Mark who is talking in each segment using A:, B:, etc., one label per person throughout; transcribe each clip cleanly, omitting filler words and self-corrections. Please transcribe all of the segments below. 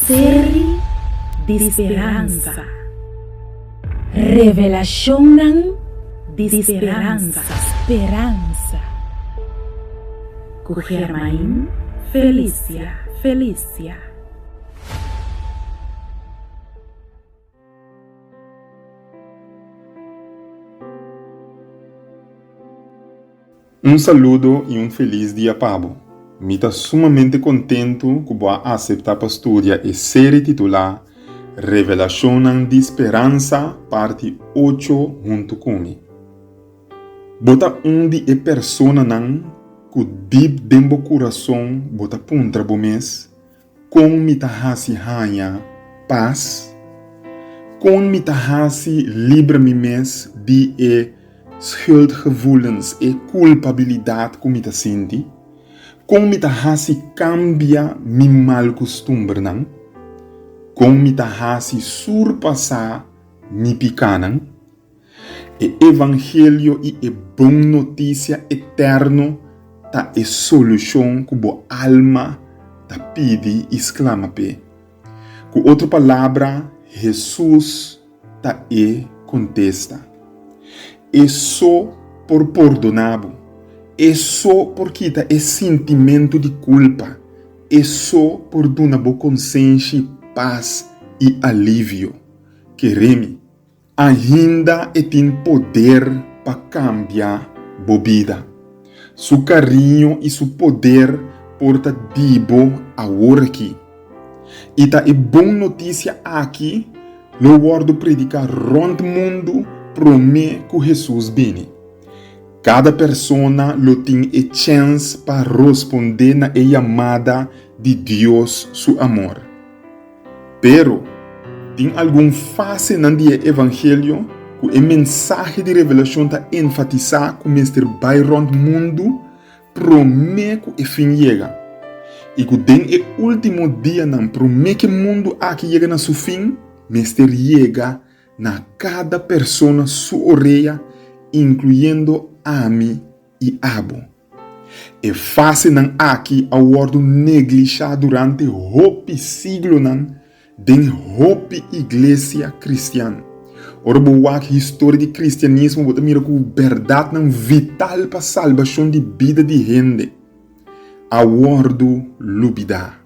A: Seri di speransa. Revelashonnan di speransa. Speransa. Ku Germain Felicia Felicia.
B: Un saludo i un felis dia pa bo. Mi ta sumamente kontentu ku bo a aseptá pa studia e seri titulá Revelashonnan di Speransa parti ocho huntu ku mi. Bo ta un di e personanan ku dip den bo kurason bo ta puntra bo mes, Kon mi ta hasi haña pas? Kon mi ta hasi libra mi mes di e schuldgevoelens, e kulpabilidat ku mi ta sinti? Kon mi ta hasi kambia mi mal kustumbernan? Kon mi ta hasi surpasá mi pikánan? E evangelio i e bon notisia eterno ta e solushon ku bo alma ta pidi i sklama p'e. Ku otro palabra, Hesus ta e kontesta. E so por pordoná bo. E so por kita e sintimentu di kulpa. E so por duna bo konsenshi pas i alivio. Kere mi. Ainda e tin poder pa kambia bo bida. Su kariño i su poder por ta di bo awor aki. I ta e bon notisia aki lo wòrdu prediká rònt mundu promé ku Hesus bini. Kada persona lo tin e chèns pa rospondé na e yamada di Dios su amor. Pero, tin algun fasenan di e evangelio ku e mensahe di Revelashon ta enfatisá ku mester bai rònt mundu promé ku e fin yega, i ku den e último dianan promé ku e mundu aki yega na su fin, mester yega na kada persona su orea, inkluyendo ami i abo. E fasenan aki a wòrdu neglishá durante hopi siglonan den hopi iglesia kristian. Ora bo wak historia di kristianismo bo ta mira ku bèrdatnan vital pa salbashon di bida di hende a wòrdu lubidá.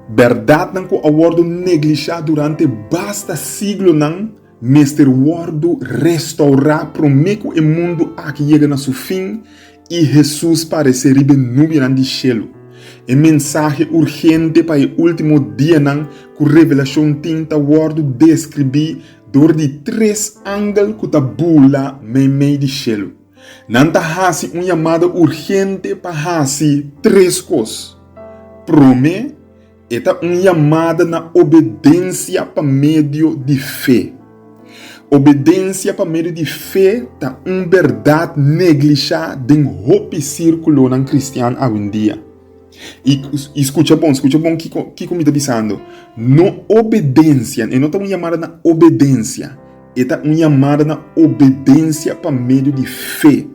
B: Bèrdatnan ku a wòrdu neglishá durante basta siglonan mester wòrdu restourá promé ku e mundu aki yega na su fin i Hesus paresé riba e nubianan di shelu. E mensahe urgente pa e último dianan ku Revelashon tin ta wòrdu deskribí dor di tres angel ku ta bula meimei di shelu. Nan ta hasi un yamada urgente pa hasi tres kos. Promé, e ta un yamada na obedensia pa medio di fe. Obedensia pa medio di fe ta un bèrdat neglishá den hopi sírkulonan kristian awendia. I, i skucha bon, skucha bon kiko, kiko mi ta bisando. No obedensia, e no ta un yamada na obedensia. E ta un yamada na obedensia pa medio di fe.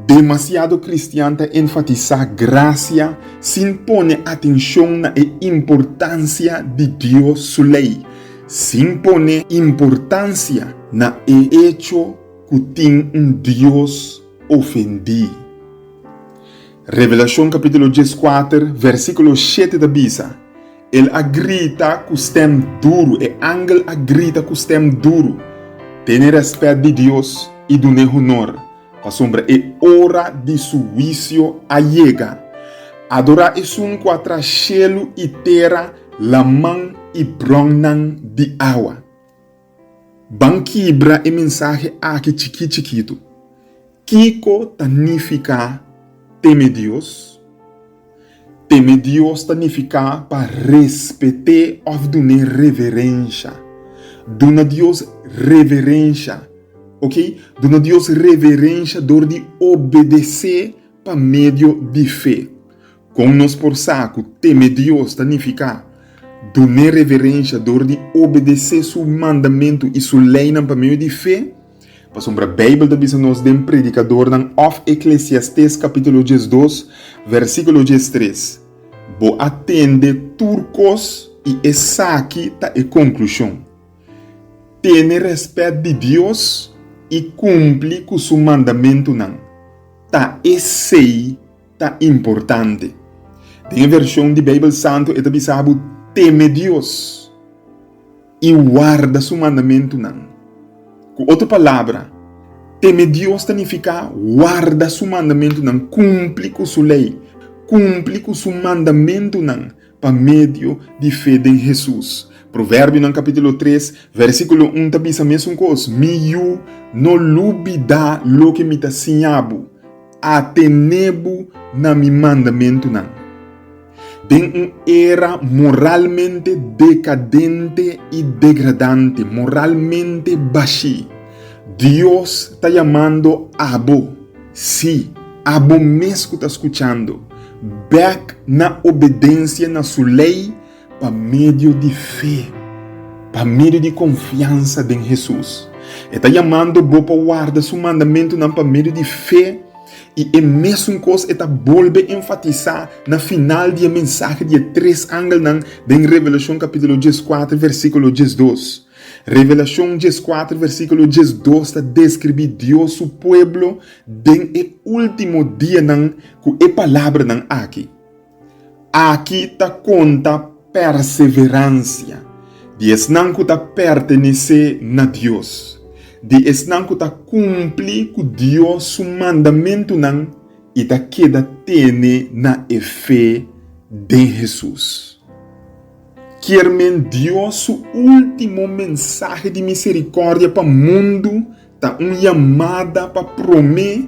B: Demasiado kristian ta enfatisá grasia sin pone atenshon na e importansia di Dios su lei, sin pone importansia na e echo ku tin un Dios ofendí. Revelashon kapítulo dieskuater, versíkulo shete ta bisa, El a grita ku stèm duru, e angel a grita ku stèm duru, Tene rèspèt di Dios i dun'é honor, pasobra e ora di su huisio a yega. Adorá esun ku a traha shelu i tera, laman i brònnan di awa. Ban kibra e mensahe aki chikí chikitu. Kiko ta nifiká teme Dios? Teme Dios ta nifiká pa respet'é òf dun'é reverensha. Duna Dios reverensha, oke? Duna Dios reverensha dor di obedesé pa medio di fe. Kon nos por sa ku teme Dios ta nifiká dun'é reverensha dor di obedesé su mandamentu i su leinan pa medio di fe? Pasobra Beibel ta bisa nos den Predikadornan òf Eklesiastés kapítulo 12, versíkulo 13, Bo a tende tur kos i esaki ta e konklushon, Tene rèspèt di Dios i kumpli ku su mandamentunan, ta esei ta importante. Den e vershon di Beibel Santu e ta bisa bo teme Dios i warda su mandamentunan. Ku otro palabra, teme Dios ta nifiká warda su mandamentunan, kumpli ku su lei, kumpli ku su mandamentunan pa medio di fe den Hesus. Proverbionan kapítulo tres, versíkulo un ta bisa mesun kos, Mi yu, no lubidá loke mi ta siña bo, atené bo na mi mandamentunan. Den un era moralmente dekadente i degradante, moralmente bashí, Dios ta yamando abo, sí, abo mes ku ta skuchando, bèk na obedensia na su lei pa medio di fe, pa medio di konfiansa den Hesus. E ta yamando bo pa warda su mandamentunan pa medio di fe, i e mesun kos e ta bolbe enfatisá na final di e mensahe di e tres angelnan den Revelashon kapítulo dieskuater versíkulo diesdos. Revelashon dieskuater versíkulo diesdos ta deskribí Dios su pueblo den e último dianan ku e palabranan aki. Aki ta konta perseveransia di esnan ku ta pertenesé na Dios, di esnan ku ta kumpli ku Dios su mandamentunan i ta keda tene na e fe den Hesus. Kier men Dios su último mensahe di miserikòrdia pa mundu ta un yamada pa promé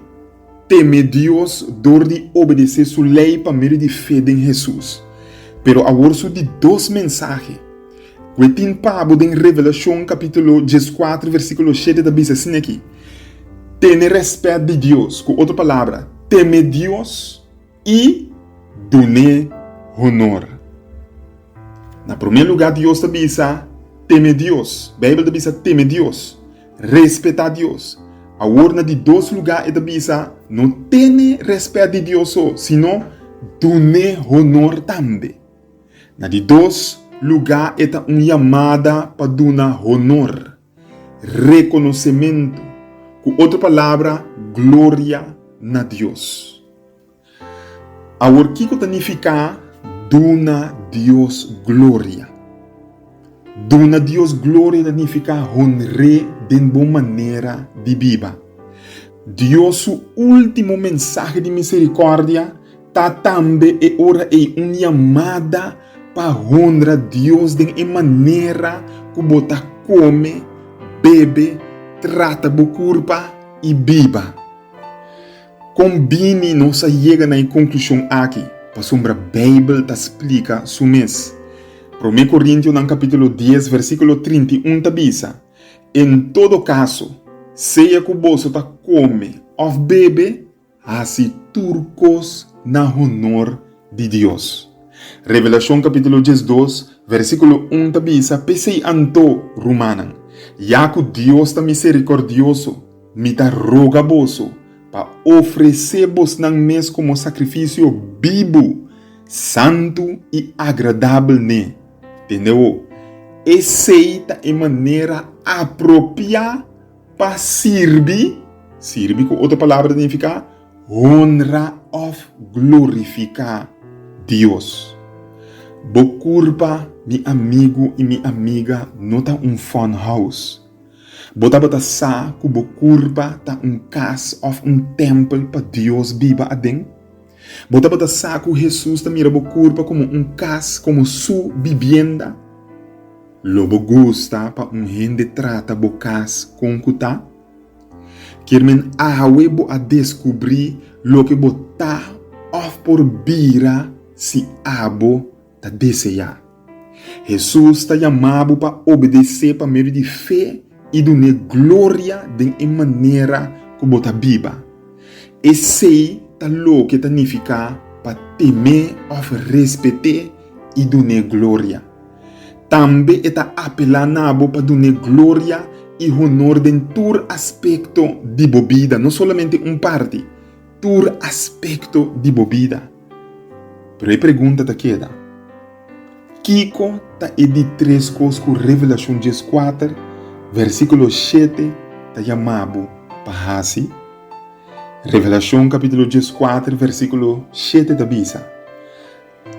B: Teme Dios dor di obedesé su lei pa medio di fe den Hesus. Pero awor su di dos mensahe, ku e tin pa bo den Revelashon kapítulo dieskuater versíkulo shete ta bisa asina aki, Tene rèspèt di Dios, ku otro palabra, teme Dios i dun'é honor. Na promé lugá Dios ta bisa, Teme Dios. Beibel ta bisa teme Dios. Respetá Dios. Awor na di dos lugá e ta bisa, no tene rèspèt di Dios so, sino dun'é honor tambe. Na di dos lugá e ta un yamada pa duna honor, rekonosementu, ku otro palabra, gloria na Dios. Awor kiko ta nifiká duna Dios gloria? Duna Dios gloria ta nifiká honr'é den bo manera di biba. Dios su último mensahe di miserikòrdia ta tambe e ora ei un yamada pa honra Dios den e manera ku bo ta kome, bebe, trata bo kurpa i biba. Kon bini nos a yega na e konklushon aki? Pasobra Beibel ta splika su mes. Promé Korintionan kapítulo dies versíkulo 31 ta bisa, En todo kaso, sea ku boso ta kome òf bebe, hasi tur kos na honor di Dios. Revelashon kapítulo diesdos versíkulo un ta bisa, P'esei anto, rumannan, ya ku Dios ta miserikòrdioso, Mi ta roga boso pa ofresé bosnan mes komo sakrifisio bibu, santu i agradabel n'e. Tende bo, esei ta e manera apropiá pa sirbi, sirbi ku otro palabra ta nifiká honra òf glorifiká Dios. Bo kurpa, mi amigu i mi amiga, no ta un fun house. Bo tabata sa ku bo kurpa ta un kas òf un tèmpel pa Dios biba aden? Bo tabata sa ku Hesus ta mira bo kurpa komo un kas, komo su bibienda? Lo bo gusta pa un hende trata bo kas kon ku ta? Kier men awe bo a deskubrí loke bo ta òf por bira si abo ta deseá. Hesus ta yama bo pa obedesé pa medio di fe i dun'é gloria den e manera ku bo ta biba. Esei ta loke ta nifiká pa tem'é òf respet'é i dun'é gloria. Tambe e ta apelá na bo pa dun'é gloria i honor den tur aspekto di bo bida, no solamente un parti, tur aspekto di bo bida. Pero e pregunta ta keda, Kiko ta e di tres kos ku Revelashon 14, versíkulo 7 ta yama bo pa hasi? Revelashon kapítulo 14, versíkulo 7 ta bisa,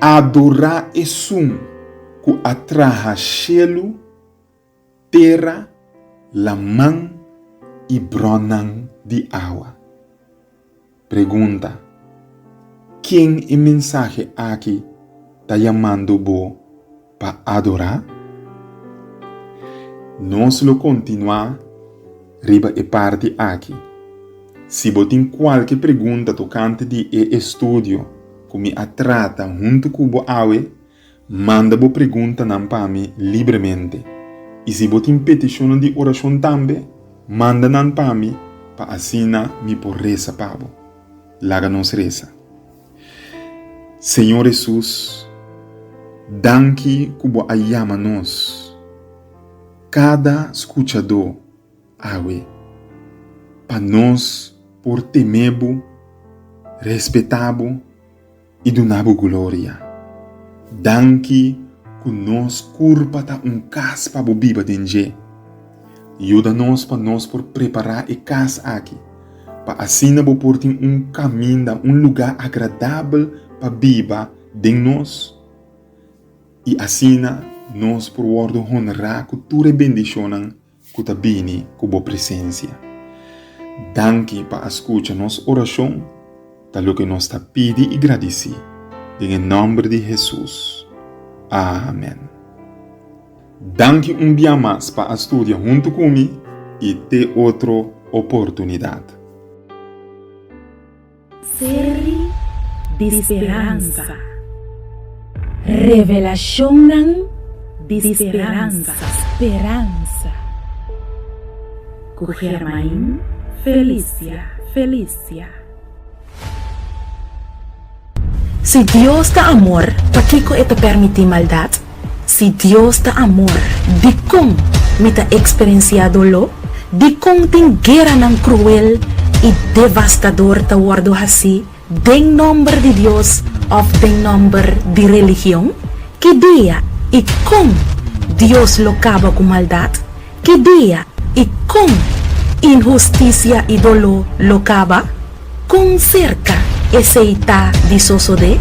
B: Adorá Esun ku a traha shelu, tera, laman i bronnan di awa. Pregunta, Ken e mensahe aki ta yamando bo pa adorá? Nos lo kontinuá riba e parti aki. Si bo tin kualke pregunta tokante di e estudio ku mi a trata huntu ku bo awe, Manda bo preguntanan pa mi libremente, i si bo tin petishonnan di orashon tambe, manda nan pa mi pa asina mi por resa pa bo. Laga nos resa. Señor Hesus, danki ku bo a yama nos, kada skuchadó awe, pa nos por teme bo, respetá bo, i duna bo gloria. Danki ku nos kurpa ta un kas pa bo biba den dje. Yuda nos pa nos por prepará e kas aki, pa asina bo por tin un kaminda, un lugá agradabel pa biba den nos, i asina nos por wòrdu honrá ku tur e bendishonnan ku ta bini ku bo presensia. Danki pa a skucha nos orashon, ta loke nos ta pidi i gradisí den e nòmber di Hesus. Amen. Danki un bia mas pa a studia huntu ku mi i te otro oportunidat.
A: Seri di speransa. Revelashonnan di speransa. Speransa. Ku Germain Felicia. Felicia.
C: Si Dios ta amor, pakiko e ta permití maldat? Si Dios ta amor, dikon mi ta eksperensiá doló? Dikon tin gueranan kruel i devastador ta wòrdu hasí den nòmber di Dios òf den nòmber di religion? Ki dia i kon Dios lo kaba ku maldat? Ki dia i kon inhustisia i doló lo kaba? Kon serka esei ta di sosodé?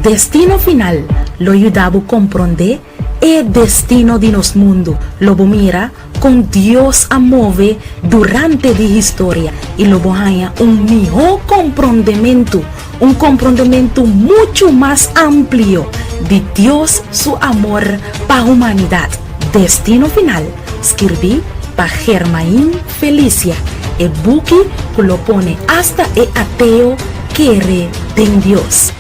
C: Destino Final lo yuda bo komprondé e destino di nos mundu. Lo bo mira kon Dios a move durante di historia i lo bo haña un mihó komprondementu, un komprondementu muchu mas amplio di Dios su amor pa humanidat. Destino Final, skirbí pa Germain Felicia, e buki ku lo pone asta e ateo kere den Dios.